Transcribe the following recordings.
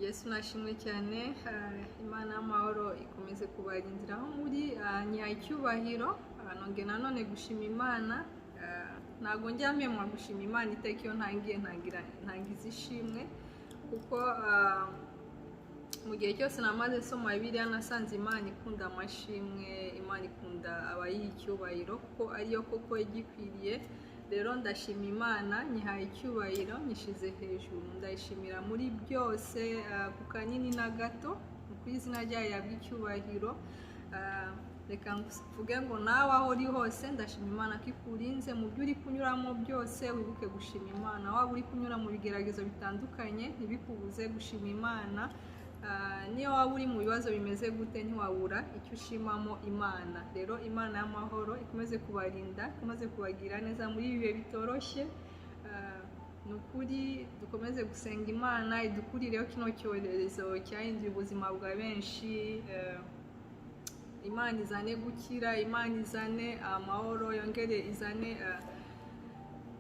Yesu nashimwe cyane. Imana y'amahoro ikomeze kubarindira aho muri. Nyihaye icyubahiro. Nongeye nanone gushima Imana. Ntabwo njya mpemwa gushima Imana iteka. Iyo ntangiye ntangira ntangiza ishimwe, kuko mu gihe cyose namaze nsoma Bibiliya nasanze Imana ikunda amashimwe, Imana ikunda abayiha icyubahiro, kuko ariyo koko igikwiriye. Rero ndashima Imana, nyihaye icyubahiro, nyishize hejuru, ndayishimira muri byose, ku kanini na gato, ku izina ryayo yabwa icyubahiro. Reka mvuge ngo nawe aho uri hose, ndashima Imana ko ikurinze mu byo uri kunyuramo byose. Wibuke gushima Imana. Waba uri kunyura mu bigeragezo bitandukanye, ntibikubuze gushima Imana. Niyo waba uri mu bibazo bimeze gute, ntiwabura icyo ushimamo Imana. Rero Imana y'amahoro ikomeze kubarinda, ikomeze kubagira neza muri ibi bihe bitoroshye. Ni ukuri dukomeze gusenga Imana idukurireho kino cyorezo cyahinduye ubuzima bwa benshi. Imana izane gukira, Imana izane amahoro, yongere izane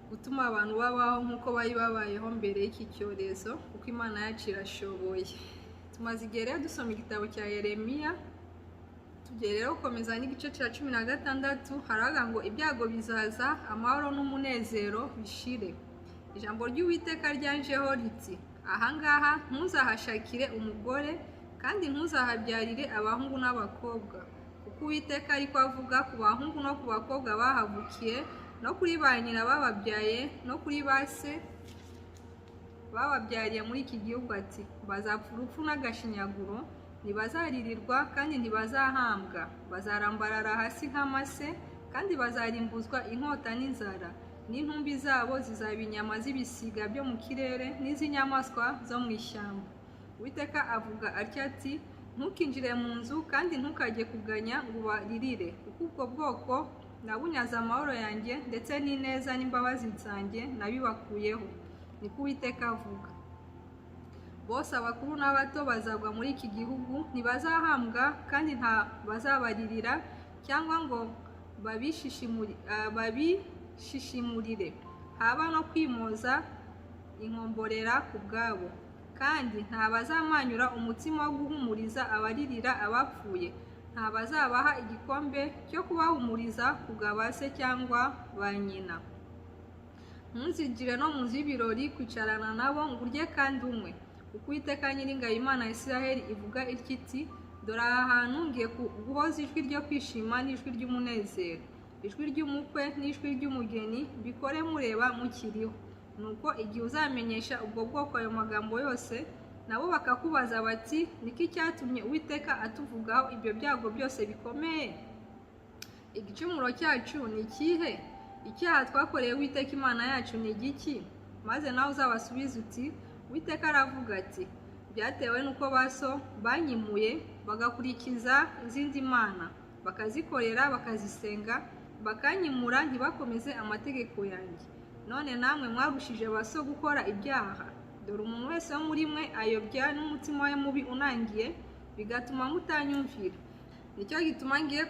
gutuma abantu babaho nk'uko bari babayeho mbere y'iki cyorezo, kuko Imana yacu irashoboye. Tumaze igihe rero dusoma igitabo cya Yeremiya, tugiye rero gukomeza n'igice cya 16. Haravuga ngo ibyago bizaza, amahoro n'umunezero bishire. Ijambo ry'Uwiteka ryanjeho riti: "Ahangaha ntuzahashakire umugore, kandi ntuzahabyarire abahungu n'abakobwa, kuko Uwiteka ariko avuga ku bahungu no ku bakobwa bahavukiye, no kuri ba nyina bababyaye, no kuri ba se bababyariye muri iki gihugu, ati: Bazapfa urupfu n'agashinyaguro, ntibazaririrwa kandi ntibazahambwa, bazarambarara hasi nk'amase, kandi bazarimbuzwa inkota n'inzara, n'intumbi zabo zizaba inyama z'ibisiga byo mu kirere n'iz'inyamaswa zo mu ishyamba. Uwiteka avuga atya ati: Ntukinjire mu nzu kandi ntukajye kuganya ngo ubaririre, kuko ubwo bwoko nabunyaze amahoro yanjye, ndetse n'ineza n'imbabazi zanjye nabibakuyeho, niko Uwiteka avuga. Bose, abakuru n'abato, bazagwa muri iki gihugu, ntibazahambwa kandi nta bazabaririra cyangwa ngo babishishimurire, haba no kwimoza inkomborera ku bwabo, kandi nta bazamanyura umutsima wo guhumuriza abaririra abapfuye, nta bazabaha igikombe cyo kubahumuriza ku bwa ba se cyangwa ba nyina. Ntuzinjire no mu nzu y'ibirori kwicarana nabo ngo urye kandi unywe, kuko Uwiteka Nyiringabo, Imana ya Isiraheli, ivuga itya iti: Dore aha hantu ngiye guhoza ijwi ryo kwishima n'ijwi ry'umunezero, ijwi ry'umukwe n'ijwi ry'umugeni, mbikore mureba mukiriho. Nuko igihe uzamenyesha ubwo bwoko ayo magambo yose, nabo bakakubaza bati: Niki cyatumye Uwiteka atuvugaho ibyo byago byose bikomeye? Igicumuro cyacu ni ikihe? Icyaha twakoreye Uwiteka Imana yacu ni igiki? Maze nawe uzabasubize uti: Uwiteka aravuga ati: Byatewe n'uko ba so banyimuye bagakurikiza izindi mana, bakazikorera, bakazisenga, bakanyimura ntibakomeze amategeko yanjye. None namwe mwarushije ba so gukora ibyaha. Dore umuntu wese wo muri mwe ayobya n'umutima we mubi unangiye, bigatuma mutanyumvira. Nicyo gituma ngiye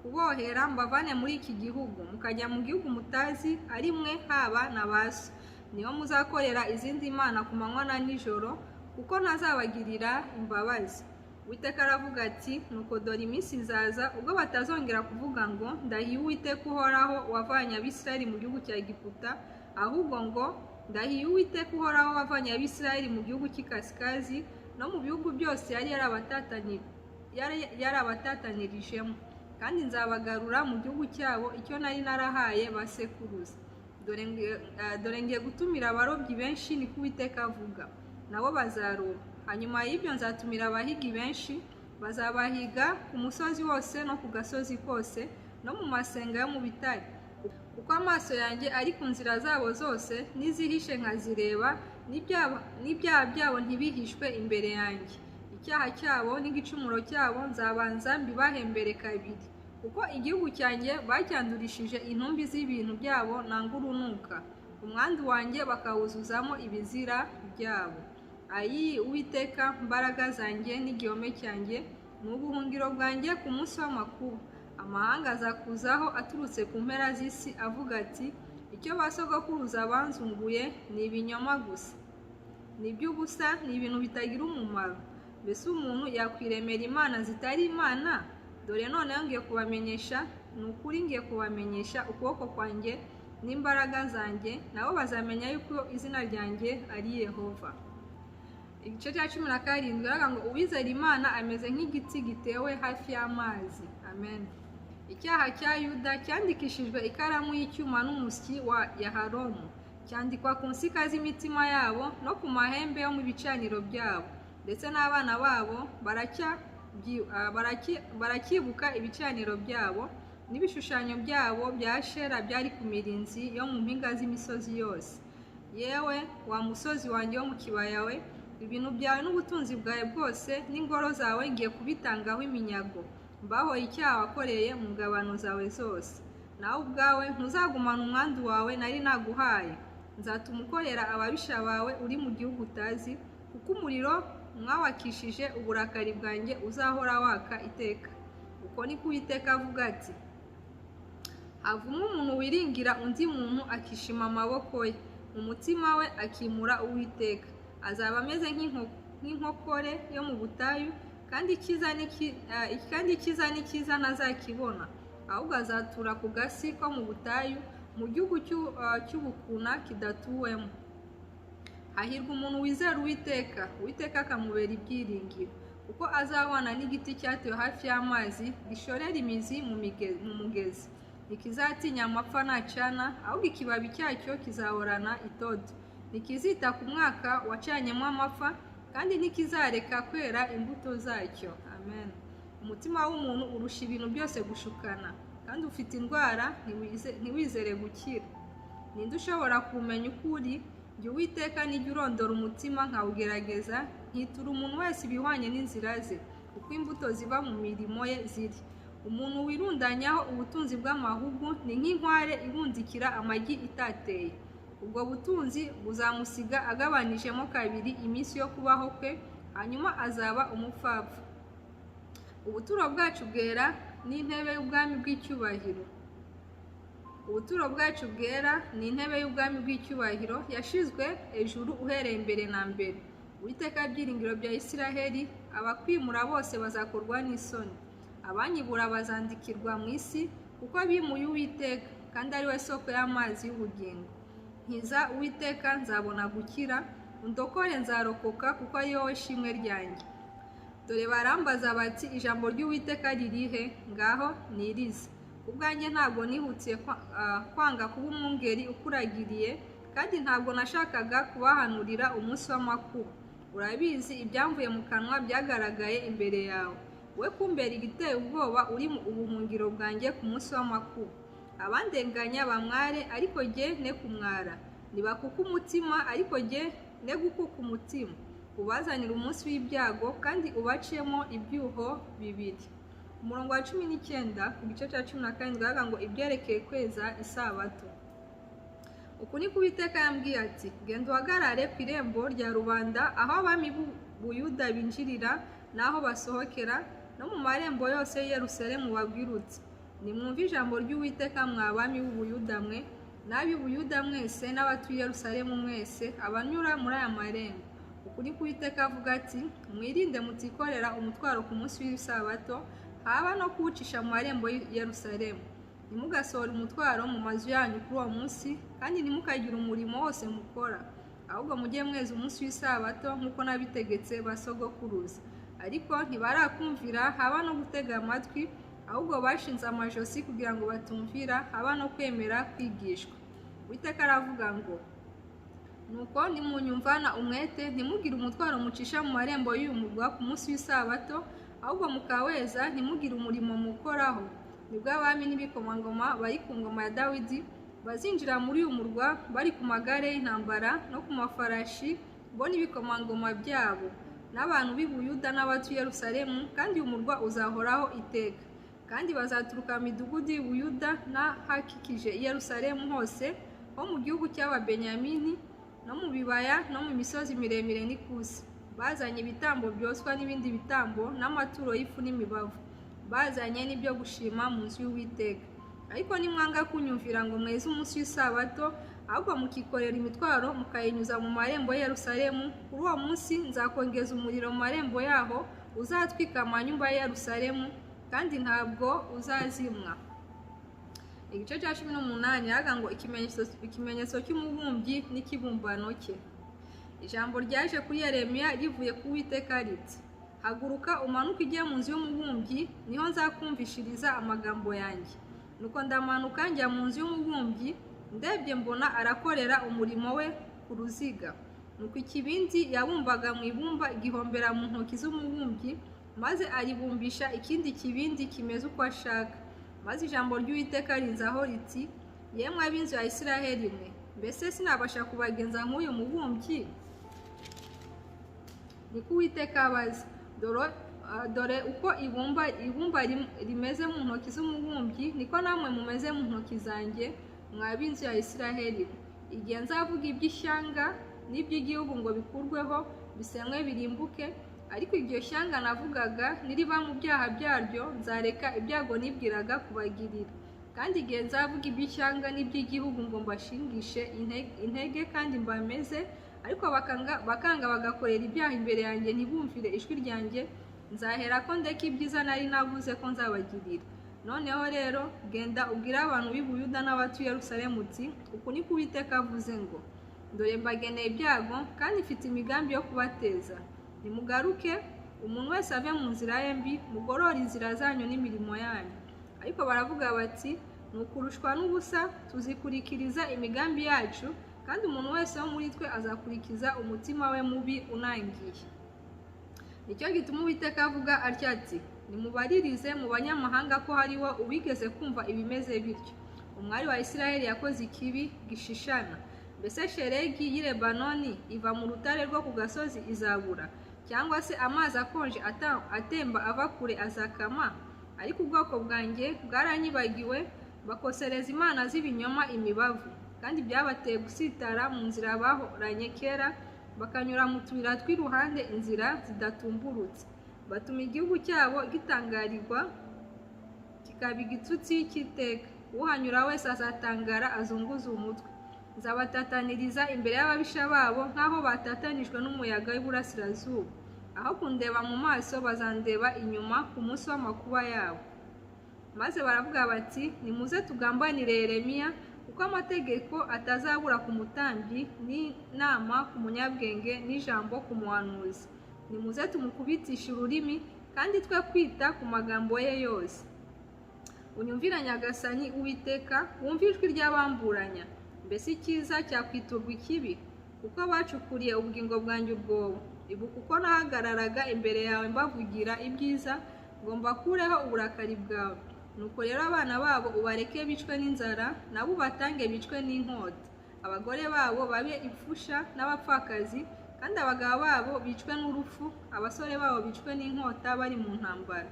kubohera mbavane muri iki gihugu, mukajya mu gihugu mutazi, ari mwe haba na ba so. Niho muzakorera izindi mana ku manywa na nijoro, kuko ntazabagirira imbabazi. Uwiteka aravuga ati: Nuko dore iminsi izaza ubwo batazongera kuvuga ngo: Ndahiye Uwiteka uhoraho wavanye Abisirayeli mu gihugu cya Egiputa, ahubwo ngo: Ndahiye Uwiteka uhoraho wavanye Abisirayeli mu gihugu cy'ikasikazi no mu bihugu byose yari yarabatatanirijemo, kandi nzabagarura mu gihugu cyabo icyo nari narahaye ba sekuruza. Dore ngiye gutumira abarobyi benshi, niko Uwiteka avuga, nabo bazaroba. Hanyuma y'ibyo nzatumira abahigi benshi, bazabahiga ku musozi wose no ku gasozi kose no mu masenga yo mu bitare, kuko amaso yanjye ari ku nzira zabo zose, n'izihishe nkazireba, n'ibyaha byabo ntibihishwe imbere yanjye. Icyaha cyabo n'igicumuro cyabo nzabanza mbibahembere kabiri, kuko igihugu cyanjye bacyandurishije intumbi z'ibintu byabo nanga urunuka, umwandu wanjye bakawuzuzamo ibizira byabo. Ayi Uwiteka, mbaraga zanjye n'igihome cyanjye, ni ubuhungiro bwanjye ku munsi w'amakuba. Amahanga azakuzaho aturutse ku mpera z'isi avuga ati: Icyo ba sogokuruza banzunguye ni ibinyoma gusa. Ni iby'ubusa, ni ibintu bitagira umumaro. Mbese umuntu yakwiremera imana zitari imana? Dore noneho ngiye kubamenyesha, ni ukuri ngiye kubamenyesha ukuboko kwanjye n'imbaraga zanjye, nabo bazamenya yuko izina ryanjye ari Yehova. Igice cya 17 baravuga ngo uwizera Imana ameze nk'igiti gitewe hafi y'amazi. Amen. Icyaha cya Yuda cyandikishijwe ikaramu y'icyuma n'umusyi wa Yaharomu, cyandikwa ku nsika z'imitima yabo no ku mahembe yo mu bicaniro byabo, ndetse n'abana babo baracyibuka ibicaniro byabo n'ibishushanyo byabo bya Ashera byari ku mirinzi yo mu mpinga z'imisozi yose. Yewe wa musozi wanjye wo mu kibaya we, ibintu byawe n'ubutunzi bwawe bwose n'ingoro zawe ngiye kubitangaho iminyago, mbahoye icyaha wakoreye mu ngabano zawe zose. Nawe ubwawe ntuzagumana umwandu wawe nari naguhaye, nzatuma ukorera ababisha bawe uri mu gihugu utazi, kuko umuriro mwawakishije uburakari bwanjye uzahora waka iteka. Uko niko Uwiteka avuga ati: havumwe umuntu wiringira undi muntu akishima amaboko ye, mu mutima we akimura Uwiteka. Azaba ameze nk'inkokore yo mu butayu, kandi icyiza n'ikiza ntazakibona, ahubwo azatura ku gasi ko mu butayu, mu gihugu cy'ubukuna kidatuwemo. Hahirwa umuntu wizera Uwiteka, Uwiteka akamubera ibyiringiro, kuko azahwana n'igiti cyatewe hafi y'amazi, gishorera imizi mu mugezi. Ntikizatinya amapfa nacana, ahubwo ikibabi cyacyo kizahorana itoto. Ntikizita ku mwaka wacanyemo amapfa, kandi ntikizareka kwera imbuto zacyo. Amen. Umutima w'umuntu urusha ibintu byose gushukana, kandi ufite indwara ntiwizere gukira. Ninde ushobora kumenya uko uri? Jya Uwiteka nijya urondora umutima nkawugerageza, nkitura umuntu wese ibihwanye n'inzira ze, uko imbuto ziva mu mirimo ye ziri. Umuntu wirundanyaho ubutunzi bw'amahugu ni nk'inkware ibundikira amagi itateye. Ubwo butunzi buzamusiga agabanijemo kabiri iminsi yo kubaho kwe, hanyuma azaba umupfapfa. Ubuturo bwacu bwera ni intebe y'ubwami bw'icyubahiro. Ubuturo bwacu bwera ni intebe y'ubwami bw'icyubahiro yashizwe ejuru uhereye mbere na mbere. Uwiteka byiringiro bya Isiraheli, abakwimura bose bazakorwa n'isoni. Abanyibura bazandikirwa mu isi, kuko bimuye Uwiteka, kandi ari we soko y'amazi y'ubugingo. Nkiza Uwiteka nzabona gukira, undokore nzarokoka, kuko ari wowe shimwe ryanjye. Dore barambaza bati ijambo ry'Uwiteka ririhe? Ngaho nirize. Ubwanjye ntabwo nihutiye kwanga kuba umwungeri ukuragiriye, kandi ntabwo nashakaga kubahanurira umunsi w'amakuba. Urabizi, ibyamvuye mu kanwa byagaragaye imbere yawe. We kumbera igiteye ubwoba uri mu ubuhungiro bwanjye ku munsi w'amakuba. Abandenganya bamware, ariko jye ne kumwara. Nibakuka umutima, ariko jye ne gukuka umutima. Ubazanira umunsi w'ibyago, kandi ubacemo ibyuho bibiri. Umurongo wa 19 ku gice cya 17 baravuga ngo ibyerekeye kweza isabato. Uku niko Uwiteka yambwiye ati: genda uhagarare ku irembo rya rubanda, aho abami b'Ubuyuda binjirira n'aho basohokera, no mu marembo yose y'i Yerusalemu ubabwire uti: nimwumve ijambo ry'Uwiteka mwa bami b'Ubuyuda mwe, n'ab'i Buyuda mwese, n'abatuye i Yerusalemu mwese, abanyura muri aya marembo. Uku niko Uwiteka avuga ati: mwirinde mutikorera umutwaro ku munsi w'isabato, haba no kuwucisha mu marembo y'i Yerusalemu. Ntimugasohore umutwaro mu mazu yanyu kuri uwo munsi, kandi ntimukagire umurimo wose mukora, ahubwo mujye mweza umunsi w'isabato nk'uko nabitegetse ba sogokuruza. Ariko ntibarakumvira, haba no gutega amatwi, ahubwo bashinze amajosi kugira ngo batumvira, haba no kwemera kwigishwa. Uwiteka aravuga ngo: nuko nimunyumvana umwete, ntimugire umutwaro mucisha mu marembo y'uyu murwa ku munsi w'isabato, ahubwo mukaweza, ntimugire umurimo mukoraho. Nibwo abami n'ibikomangoma bari ku ngoma ya Dawidi bazinjira muri uyu murwa bari ku magare y'intambara no ku mafarashi, bo n'ibikomangoma byabo, n'abantu b'i Buyuda n'abatuye Yerusalemu, kandi uyu murwa uzahoraho iteka. Kandi bazaturuka mu midugudu y'i Buyuda n'ahakikije i Yerusalemu hose, ho mu gihugu cy'Ababenyamini, no mu bibaya no mu misozi miremire n'ikusi, bazanye ibitambo byoswa n'ibindi bitambo n'amaturo y'ifu n'imibavu, bazanye n'ibyo gushima mu nzu y'Uwiteka. Ariko nimwanga kunyumvira ngo mweze umunsi w'isabato, Ahubwo mukikorera imitwaro mukayinyuza mu marembo ya Yerusalemu. Kuri uwo munsi nzakongeza umuriro mu marembo yaho, uzatwika amanyumba ya Yerusalemu, kandi ntabwo uzazimwa. Igice cya 18 yaga ngo ikimenyetso cy'umubumbyi n'ikibumbano cye. Ijambo ryaje kuri Yeremiya rivuye ku Uwiteka riti: "Haguruka umanuke ujye mu nzu y'umubumbyi, niho nzakumvishiriza amagambo yanjye." Nuko ndamanuka njya mu nzu y'umubumbyi, ndebye mbona arakorera umurimo we ku ruziga. Nuko ikibindi yabumbaga mu ibumba gihombera mu ntoki z'umubumbyi, maze aribumbisha ikindi kibindi kimeze uko ashaka. Maze ijambo ry'Uwiteka rinzaho riti: "Yemwe ab'inzu ya Isiraheli mwe, mbese sinabasha kubagenza nk'uyu mubumbyi? Niko Uwiteka abaza. Dore uko ibumba rimeze mu ntoki z'umubumbyi, niko namwe mumeze mu ntoki zanjye, mwa b'inzu ya Isiraheli. Igihe nzavuga iby'ishyanga n'iby'igihugu ngo bikurweho, bisenywe birimbuke, ariko iryo shyanga navugaga niriba mu byaha byaryo, nzareka ibyago nibwiraga kubagirira. Kandi igihe nzavuga iby'ishyanga n'iby'igihugu ngo mbashingishe intege kandi mbameze, ariko bakanga bagakorera ibyaha imbere yanjye, ntibumvire ijwi ryanjye, nzahera ko ndeka ibyiza nari navuze ko nzabagirira. Noneho rero genda ubwire abantu b'i Buyuda n'abatuye Yerusalemu uti: Uku niko Uwiteka avuze ngo: Dore mbageneye ibyago, kandi mfite imigambi yo kubateza. Nimugaruke, umuntu wese ave mu nzira ye mbi, mugorore inzira zanyu n'imirimo yanyu. Ariko baravuga bati: Ni ukurushwa n'ubusa, tuzikurikiriza imigambi yacu, kandi umuntu wese wo muri twe azakurikiza umutima we mubi unangiye. Nicyo gituma Uwiteka avuga atya ati: Nimubaririze mu banyamahanga ko hariho uwigeze kumva ibimeze bityo. Umwari wa Isiraheli yakoze ikibi gishishana. Mbese sheregi y'i Lebanoni iva mu rutare rwo ku gasozi izabura, cyangwa se amazi akonje atemba ava kure azakama? Ariko ubwoko bwanjye bwaranyibagiwe, bakosereza imana z'ibinyoma imibavu, kandi byabateye gusitara mu nzira bahoranye kera, bakanyura mu tuyira tw'iruhande, inzira zidatumburutse. Batuma igihugu cyabo gitangarirwa, kikaba igitutsi cy'iteka. Uhanyura wese azatangara azunguze umutwe. Nzabatataniriza imbere y'ababisha babo, nk'aho batatanijwe n'umuyaga w'iburasirazuba. Aho kundeba mu maso bazandeba inyuma ku munsi w'amakuba yabo. Maze baravuga bati: Nimuze tugambanire Yeremiya, kuko amategeko atazabura ku mutambyi, n'inama ku munyabwenge, n'ijambo ku muhanuzi. Nimuze tumukubitishe ururimi, kandi twe kwita ku magambo ye yose. Unyumvira Nyagasani Uwiteka, wumve ijwi ry'abamburanya. Mbese icyiza cyakwiturwa ikibi? Kuko bacukuriye ubugingo bwanjye urwobo. Ibuka uko nahagararaga imbere yawe mbavugira ibyiza, ngo mbakureho uburakari bwawe. Nuko rero abana babo ubareke bicwe n'inzara, nabo ubatange bicwe n'inkota. Abagore babo babe imfusha n'abapfakazi, kandi abagabo babo bicwe n'urupfu, abasore babo bicwe n'inkota bari mu ntambara.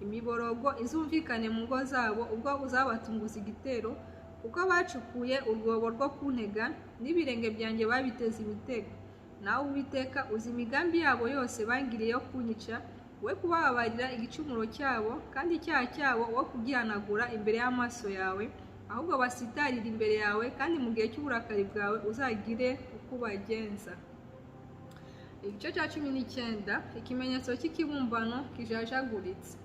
Imiborogo izumvikane mu ngo zabo ubwo uzabatunguza igitero, kuko bacukuye urwobo rwo kuntega, n'ibirenge byanjye babiteze imitego. Nawe Uwiteka uzi imigambi yabo yose bangiriye yo kunyica, we kubababarira igicumuro cyabo, kandi icyaha cyabo wo kugihanagura imbere y'amaso yawe, ahubwo basitarire imbere yawe, kandi mu gihe cy'uburakari bwawe uzagire uko ubagenza. Igice cya 19, ikimenyetso cy'ikibumbano kijajaguritse.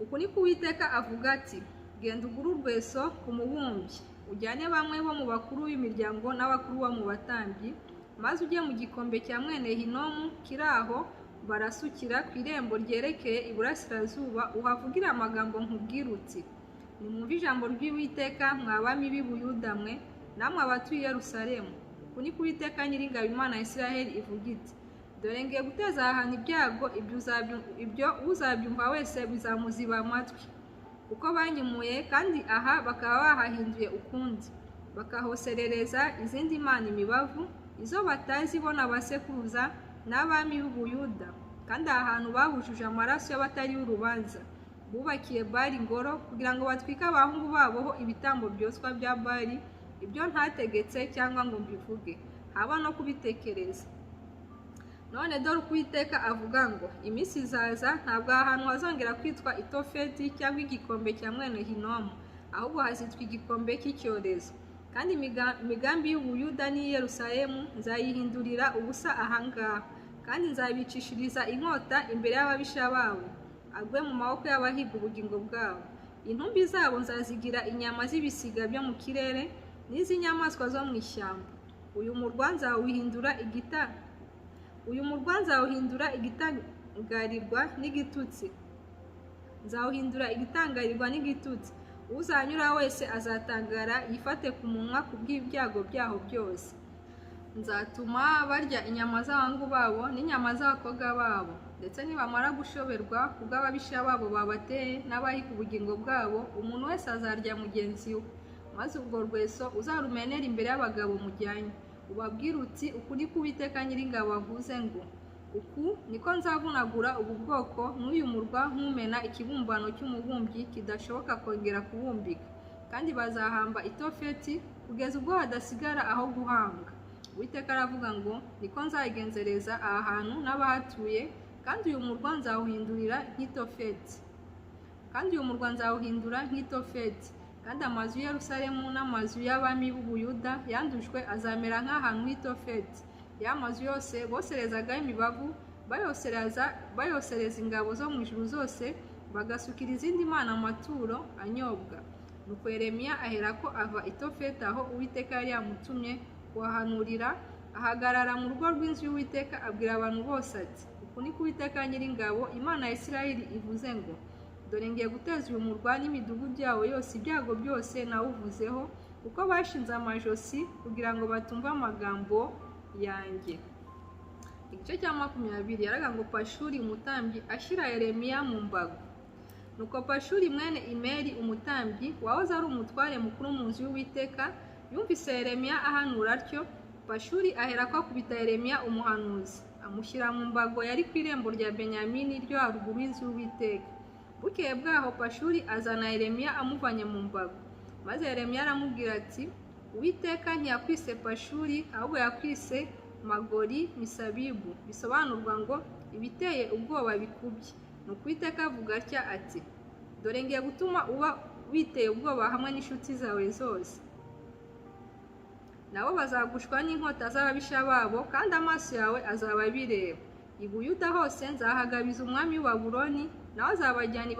Uku niko Uwiteka avuga ati: Genda ugure urweso ku mubumbyi, ujyane bamwe bo mu bakuru b'imiryango n'abakuru bo mu batambyi, maze ujye mu gikombe cya mwene Hinomu kiri aho barasukira ku irembo ryerekeye iburasirazuba, uhavugire amagambo nkubwira uti: Nimwumve ijambo ry'Uwiteka, mwa bami b'i Buyuda mwe, namwe abatuye i Yerusalemu. Uku niko Uwiteka Nyiringabo Imana ya Isiraheli ivuga iti: Dore ngiye guteza aha hantu ibyago, ibyo uzabyumva wese bizamuziba amatwi. Kuko banyimuye, kandi aha bakaba bahahinduye ukundi, bakahoserereza izindi mana imibavu, izo batazi bo n'abasekuruza n'abami b'i Buyuda. Kandi aha hantu bahujuje amaraso y'abatari urubanza, bubakiye Bali ingoro kugira ngo batwike abahungu babo ho ibitambo byoswa bya Bali, ibyo ntategetse cyangwa ngo mbivuge, haba no kubitekereza. None dore uko Uwiteka avuga ngo: Iminsi izaza, ntabwo aha hantu hazongera kwitwa Itofeti cyangwa igikombe cya mwene Hinomu, ahubwo hazitwa igikombe cy'icyorezo. Kandi imigambi y'Ubuyuda n'iyi Yerusalemu nzayihindurira ubusa ahangaha, kandi nzabicishiriza inkota imbere y'ababisha babo, agwe mu maboko y'abahiga ubugingo bwabo. Intumbi zabo nzazigira inyama z'ibisiga byo mu kirere n'iz'inyamaswa zo mu ishyamba. Uyu murwa nzawuhindura igitangarirwa n'igitutsi, nzawuhindura igitangarirwa n'igitutsi. Uzanyura wese azatangara yifate ku munwa kubw'ibyago byaho byose. Nzatuma barya inyama z'abahungu babo n'inyama z'abakobwa babo, ndetse nibamara gushoberwa kubw'ababisha babo babateye n'abahiga ubugingo bwabo, umuntu wese azarya mugenzi we. Maze urwo rweso uzarumenere imbere y'abagabo mujyanye, ubabwire uti: Uku niko Uwiteka Nyiringabo avuze ngo: Uku niko nzavunagura ubu bwoko n'uyu murwa nk'umena ikibumbano cy'umubumbyi kidashoboka kongera kubumbika, kandi bazahamba itofeti kugeza ubwo hadasigara aho guhambwa. Uwiteka aravuga ngo: Niko nzagenzereza aha hantu n'abahatuye, kandi uyu murwa nzawuhindurira nk'itofeti, kandi uyu murwa nzawuhindura nk'itofeti. Kandi amazu y'i Yerusalemu n'amazu y'abami b'Ubuyuda yandujwe azamera nk'ahantu h'itofeti. Ya mazu yose boserezagaho imibavu, bayosereza ingabo zo mu ijuru zose, bagasukira izindi mana amaturo anyobwa. Nuko Yeremiya aherako ava i Tofeti aho Uwiteka yari yamutumye kuhahanurira, ahagarara mu rugo rw'inzu y'Uwiteka, abwira abantu bose ati: Uku niko Uwiteka Nyiringabo, Imana ya Isirayeli, ivuze ngo: Dore ngiye guteza uyu murwa n'imidugudu yawo yose ibyago byose nawuvuzeho, kuko bashinze amajosi kugira ngo batumve amagambo yanjye. Igice cya 20 yaraga ngo: Pashuri umutambyi ashyira Yeremiya mu mbago. Nuko Pashuri mwene Imeri umutambyi, wahoze ari umutware mukuru mu nzu y'Uwiteka, yumvise Yeremiya ahanura atyo. Pashuri aherako akubita Yeremiya umuhanuzi, amushyira mu mbago yari ku irembo rya Benyamini ryo haruguru y'inzu y'Uwiteka. Bukeye bwaho Pashuri azana Yeremiya amuvanye mu mbago. Maze Yeremiya aramubwira ati: Uwiteka ntiyakwise Pashuri, ahubwo yakwise Magori Misabibu, bisobanurwa ngo ibiteye ubwoba bikubye. Nuko Uwiteka avuga atya ati: Dore ngiye gutuma uba witeye ubwoba hamwe n'inshuti zawe zose, nabo bazagushwa n'inkota z'ababisha babo, kandi amaso yawe azaba abireba. I Buyuda hose nzahagabiza umwami w'i Babuloni, nawe azabajyana i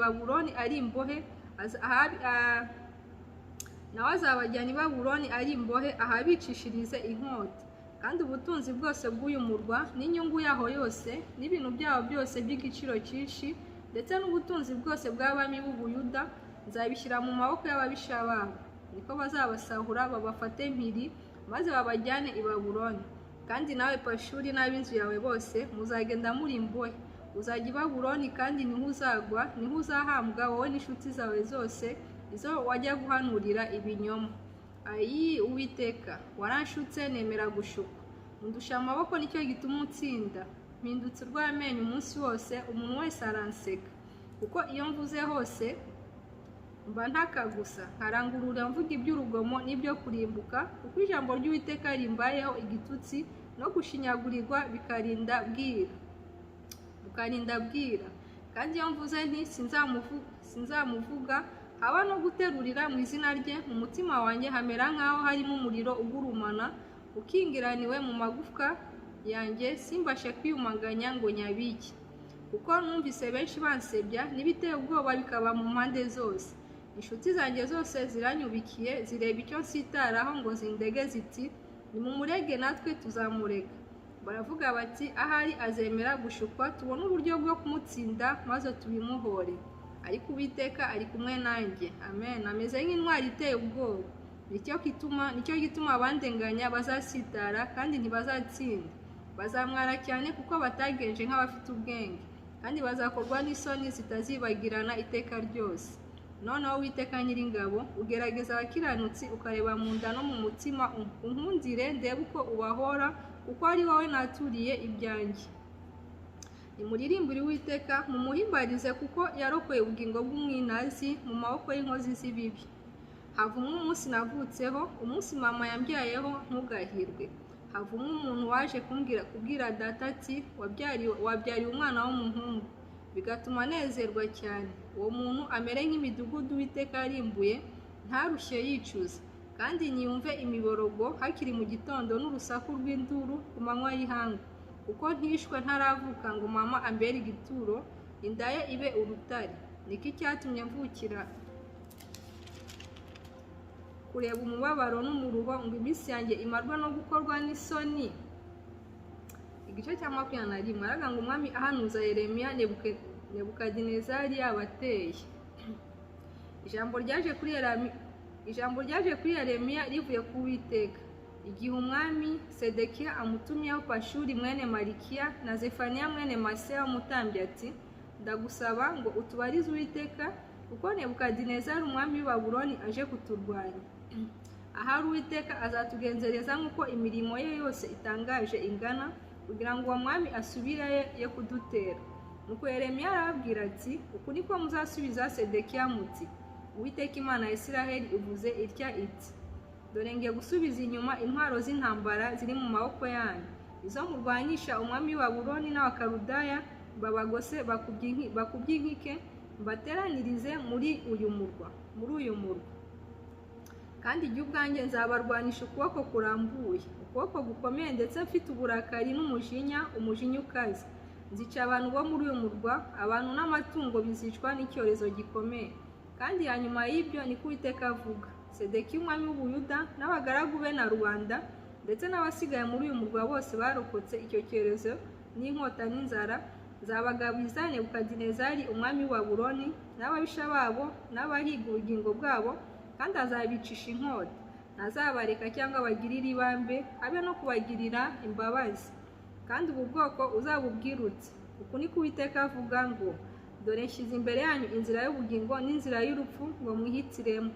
Babuloni ari imbohe, ahabicishirize inkota. Kandi ubutunzi bwose bw'uyu murwa n'inyungu yaho yose n'ibintu byaho byose by'igiciro cyinshi, ndetse n'ubutunzi bwose bw'abami b'Ubuyuda, nzabishyira mu maboko y'ababisha babo. Niko bazabasahura babafate mpiri, maze babajyane i Babuloni. Kandi nawe Pashuri n'ab'inzu yawe bose muzagenda muri imbohe, uzajya i Babuloni, kandi niho uzagwa, niho uzahambwa, wowe n'inshuti zawe zose izo wajya guhanurira ibinyoma. Ayi Uwiteka, waranshutse nemera gushukwa, undusha amaboko, nicyo gituma utsinda. Mpindutse urw'amenyo umunsi wose, umuntu wese aranseka, kuko iyo mvuze hose mba ntaka gusa, nkarangurura mvuga iby'urugomo n'ibyo kurimbuka, kuko ijambo ry'Uwiteka rimbayeho igitutsi no gushinyagurirwa bikarinda bwira. Kandi iyo mvuze nti sinzamuvuga, haba no guterurira mu izina rye, mu mutima wanjye hamera nk'aho harimo umuriro ugurumana ukingiraniwe mu magufwa yanjye, simbashe kwiyumanganya ngo nyabike. Kuko numvise benshi bansebya, n'ibiteye ubwoba bikaba mu mpande zose. Inshuti zanjye zose ziranyubikiye, zireba icyo nsitaraho ngo zindege ziti: Nimumurege natwe tuzamurega. Baravuga bati: Ahari azemera gushukwa, tubone uburyo bwo kumutsinda maze tubimuhore. Ariko Uwiteka ari kumwe nanjye, amen, ameze nk'intwari iteye ubwoba. Nicyo gituma abandenganya bazasitara kandi ntibazatsinda. Bazamwara cyane kuko batagenje nk'abafite ubwenge, kandi bazakorwa n'isoni zitazibagirana iteka ryose. Noneho Uwiteka Nyiringabo, ugerageza abakiranutsi, ukareba mu nda no mu mutima, unkundire ndebe uko ubahora, kuko ari wowe naturiye ibyanjye. Nimuririmbire Uwiteka, mumuhimbarize, kuko yarokoye ubugingo bw'umwinazi mu maboko y'inkozi z'ibibi. Havumwe umunsi navutseho, umunsi mama yambyayeho ntugahirwe. Havumwe umuntu waje kubwira data ati: Wabyariye umwana w'umuhungu, bigatuma anezerwa cyane. Uwo muntu amere nk'imidugudu Uwiteka yarimbuye, ntarushye yicuza. Kandi niyumve imiborogo hakiri mu gitondo n'urusaku rw'induru ku manywa y'ihangu. Kuko ntishwe ntaravuka ngo mama ambere igituro, inda ye ibe urutare. Niki cyatumye mvukira kureba umubabaro n'umuruho, ngo iminsi yanjye imarwe no gukorwa n'isoni? Igice cya 21 aravuga ngo umwami ahanuza Yeremiya, Nebukadinezari yabateye. Ijambo ryaje kuri Yeremiya rivuye ku Uwiteka, igihe umwami Sedekiya amutumyeho Pashuri mwene Malikiya na Zefaniya mwene Maseya umutambyi, ati: ndagusaba ngo utubarize Uwiteka, kuko Nebukadinezari umwami w'i Babuloni aje kuturwanya. Ahari Uwiteka azatugenzereza nk'uko imirimo ye yose itangaje ingana, kugira ngo uwo mwami asubire ye kudutera. Nuko Yeremiya arababwira ati: uku niko muzasubiza Sedekiya muti: Uwiteka Imana ya Isiraheli ivuze itya iti: dore ngiye gusubiza inyuma intwaro z'intambara ziri mu maboko yanyu, izo murwanyisha umwami w'i Babuloni n'Abakaludaya babagose bakubye inkike, mbateranirize muri uyu murwa. Kandi igihe ubwanjye nzabarwanisha ukuboko kurambuye, ukuboko gukomeye, ndetse mfite uburakari n'umujinya, umujinya ukaze. Nzica abantu bo muri uyu murwa, abantu n'amatungo bizicwa n'icyorezo gikomeye. Kandi hanyuma y'ibyo niko Uwiteka avuga, Sedekiya umwami w'Ubuyuda n'abagaragu be na rubanda, ndetse n'abasigaye muri uyu murwa bose barokotse icyo cyorezo n'inkota n'inzara, nzabagabiza Nebukadinezari umwami w'i Babuloni n'ababisha babo n'abahiga ubugingo bwabo, kandi azabicisha inkota. Ntazabareka cyangwa abagirire ibambe, habe no kubagirira imbabazi. Kandi ubu bwoko uzabubwira uti: uku niko Uwiteka avuga ngo dore nshyize imbere yanyu inzira y'ubugingo n'inzira y'urupfu, ngo mwihitiremo.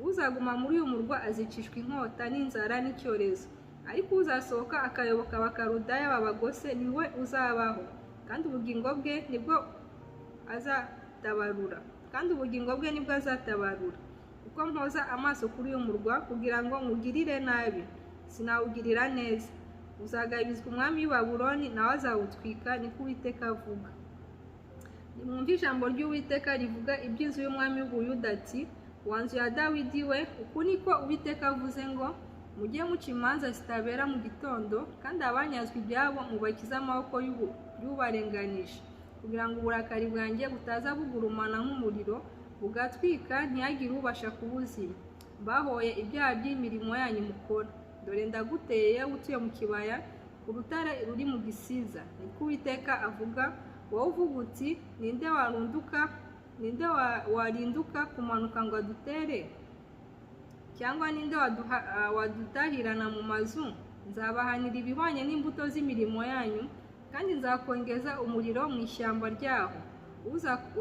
Uzaguma muri uyu murwa azicishwa inkota n'inzara n'icyorezo, ariko uzasohoka akayoboka Abakaludaya babagose niwe uzabaho, kandi ubugingo bwe nibwo azatabarura. Kuko mpoza amaso kuri uyu murwa kugira ngo nkugirire nabi, sinawugirira neza. Uzagabizwa umwami w'i Babuloni, nawe azawutwika, niko Uwiteka avuga. Nimwumve ijambo ry'Uwiteka rivuga iby'inzu y'umwami w'Ubuyuda ati: wa nzu ya Dawidi we, uku niko Uwiteka avuze ngo mujye muca imanza zitabera mu gitondo, kandi abanyazwe ibyabo mubakize amaboko y'ubarenganije, kugira ngo uburakari bwanjye butaza bugurumana nk'umuriro, bugatwika ntihagire ubasha kubuzima. Bahoye ibyaha by'imirimo yanyu mukora. Dore ndaguteye utuye mu kibaya, ku rutare ruri mu gisiza, niko Uwiteka avuga. Wowe uvuga uti: ninde warinduka kumanuka ngo adutere? Cyangwa ninde wadutahirana mu mazu? Nzabahanira ibihwanye n'imbuto z'imirimo yanyu, kandi nzakongeza umuriro mu ishyamba ryaho,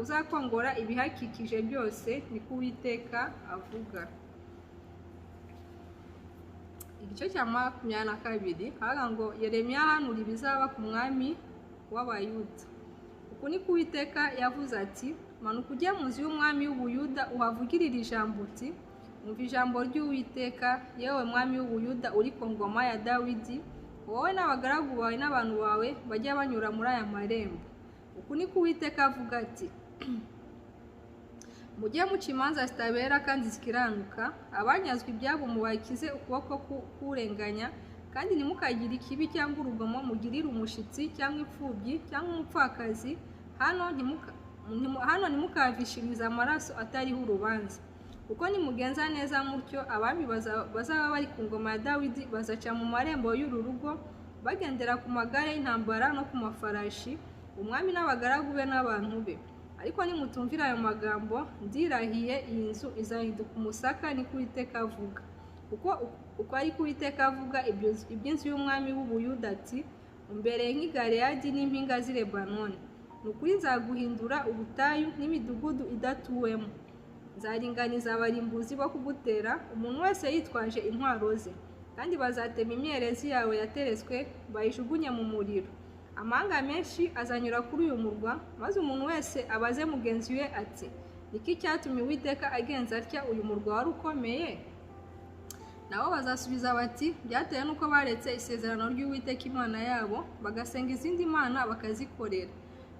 uzakongora ibihakikije byose, niko Uwiteka avuga. Igice cya 22 havuga ngo Yeremiya ahanura ibizaba ku mwami w'Abayuda. Uku niko Uwiteka yavuze ati: manuka ujye mu nzu y'umwami w'Ubuyuda, uhavugirire ijambo uti: umva ijambo ry'Uwiteka, yewe mwami w'Ubuyuda uri ku ngoma ya Dawidi, wowe n'abagaragu bawe n'abantu bawe bajya banyura muri aya marembo. Uku niko Uwiteka avuga ati: mujye muca imanza zitabera kandi zikiranuka, abanyazwe ibyabo mubakize ukuboko k'urenganya, kandi ntimukagire ikibi cyangwa urugomo mugirire umushitsi cyangwa imfubyi cyangwa umupfakazi. Hano ntimukavishirize amaraso atariho urubanza, kuko nimugenza neza mutyo, abami bazaba bari ku ngoma ya Dawidi bazaca mu marembo y'uru rugo bagendera ku magare y'intambara no ku mafarashi, umwami n'abagaragu be n'abantu be. Ariko nimutumvira ayo magambo, ndirahiye iyi nzu izahinduka umusaka, niko Uwiteka avuga. Kuko uko ari ko Uwiteka avuga iby'inzu y'umwami w'Ubuyuda ati: umbereye nk'i Galeyadi n'impinga z'i Lebanoni. Ni ukuri nzaguhindura ubutayu n'imidugudu idatuwemo. Nzaringaniza abarimbuzi bo kugutera, umuntu wese yitwaje intwaro ze, kandi bazatema imyerezi yawe yateretswe bayijugunye mu muriro. Amahanga menshi azanyura kuri uyu murwa, maze umuntu wese abaze mugenzi we ati: niki cyatumye Uwiteka agenza atya uyu murwa wari ukomeye? Nabo bazasubiza bati: byatewe n'uko baretse isezerano ry'Uwiteka Imana yabo, bagasenga izindi mana bakazikorera.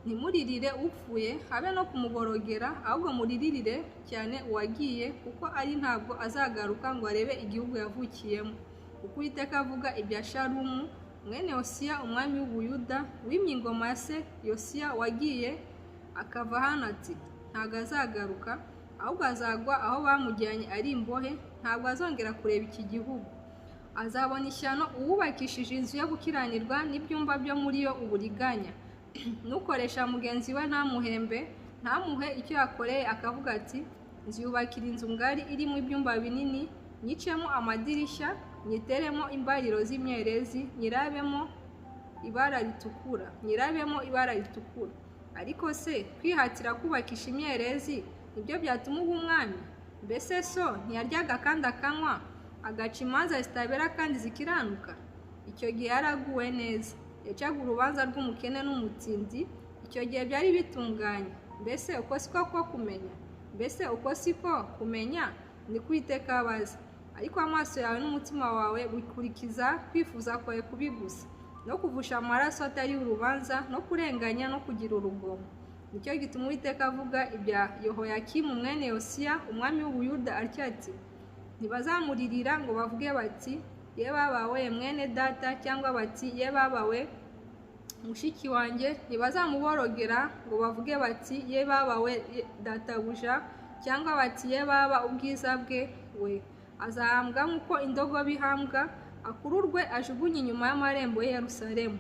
Ntimuririre upfuye habe no kumuborogera, ahubwo muririre cyane uwagiye, kuko ari ntabwo azagaruka ngo arebe igihugu yavukiyemo. Uko Uwiteka avuga ibya Shalumu mwene Yosiya umwami w'Ubuyuda, wimye ingoma ya se Yosiya wagiye akava hano, ati: Ntabwo azagaruka, ahubwo azagwa aho bamujyanye ari imbohe, ntabwo azongera kureba iki gihugu. Azabona ishyano uwubakishije inzu yo gukiranirwa n'ibyumba byo muri yo uburiganya, nukoresha mugenzi we ntamuhembe, ntamuhe icyo yakoreye, akavuga ati: Nziyubakira inzu ngari irimo ibyumba binini, nyicemo amadirishya, nyiteremo imbariro z'imyerezi, nyirabemo ibara ritukura, nyirabemo ibara ritukura. Ariko se kwihatira kubakisha imyerezi nibyo byatuma uba umwami? Mbese so ntiyaryaga kandi akanywa, agaca imanza zitabera kandi zikiranuka? Icyo gihe yaraguwe neza, yacaga urubanza rw'umukene n'umutindi, icyo gihe byari bitunganye. Mbese uko siko ko kumenya? Mbese uko siko kumenya? Ni ko Uwiteka abaza. Ariko amaso yawe n'umutima wawe bikurikiza kwifuza kwawe kubi gusa, no kuvusha amaraso atari urubanza, no kurenganya no kugira urugomo. Nicyo gituma Uwiteka avuga ibya Yehoyakimu mwene Yosiya umwami w'Ubuyuda atya ati: Ntibazamuririra ngo bavuge bati: Ye babawe mwene data, cyangwa bati: Ye babawe mushiki wanjye. Ntibazamuborogera ngo bavuge bati: Ye babawe databuja, cyangwa bati: Ye baba ubwiza bwe we. Azahambwa nk'uko indogobe ihambwa, akururwe ajugunye inyuma y'amarembo y'i Yerusalemu.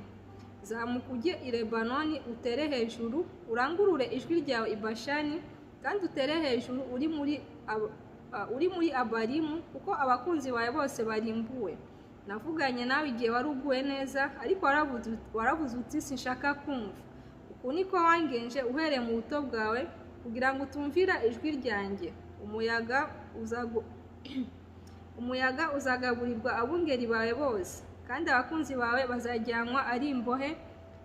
Zamuka ujye i Lebanoni, utere hejuru, urangurure ijwi ryawe i Bashani, kandi utere hejuru uri muri Abarimu, kuko abakunzi bawe bose barimbuwe. Navuganye nawe igihe wari uguwe neza, ariko waravuze uti: Sinshaka kumva. Uku niko wangenje uhereye mu buto bwawe, kugira ngo utumvira ijwi ryanjye. Umuyaga uzagaburirwa abungeri bawe bose, kandi abakunzi bawe bazajyanwa ari imbohe.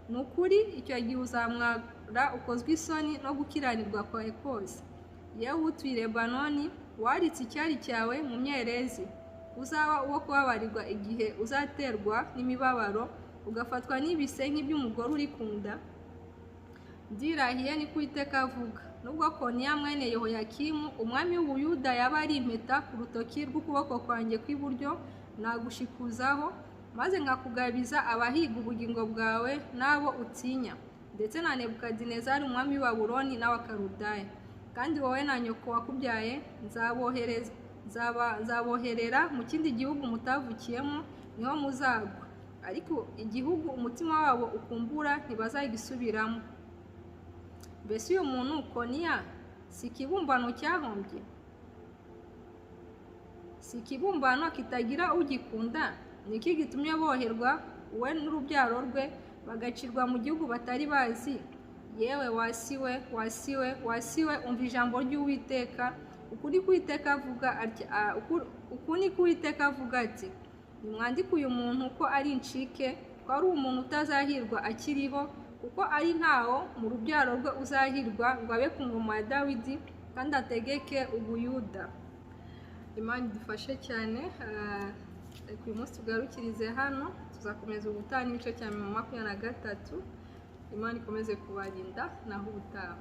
Ni ukuri icyo gihe uzamwara ukozwe isoni no gukiranirwa kwawe kose. Yewe utuye Lebanoni, waritse icyari cyawe mu myerezi, uzaba uwo kubabarirwa igihe uzaterwa n'imibabaro, ugafatwa n'ibise nk'iby'umugore uri ku nda. Ndirahiye, ni ko Uwiteka avuga, nubwo Koniya mwene Yehoyakimu umwami w'Ubuyuda yaba ari impeta ku rutoki rw'ukuboko kwanjye kw'iburyo, nagushikuzaho maze nkakugabiza abahiga ubugingo bwawe n'abo utinya, ndetse na Nebukadinezari umwami w'i Babuloni n'Abakaludaya. Kandi wowe na nyoko wakubyaye nzaboherera mu kindi gihugu mutavukiyemo, niho muzagwa. Ariko igihugu umutima wabo ukumbura ntibazagisubiramo. Mbese uyu muntu Koniya si ikibumbano cyahombye? Si ikibumbano kitagira ugikunda? Ni iki gitumye boherwa we n'urubyaro rwe, bagacirwa mu gihugu batari bazi? Yewe wasiwe, wasiwe, wasiwe, umva ijambo ry'Uwiteka. Uku ni ko Uwiteka avuga ati, uku ni ko Uwiteka avuga ati: Nimwandike uyu muntu ko ari incike, ko ari umuntu utazahirwa akiriho, kuko ari ntawo mu rubyaro rwe uzahirwa ngo abe ku ngoma ya Dawidi kandi ategeke Ubuyuda. Imana idufashe cyane. Reka uyu munsi tugarukirize hano, tuzakomeza ubutaha n'igice cya 23. Imana ikomeze kubarinda, naho ubutaha.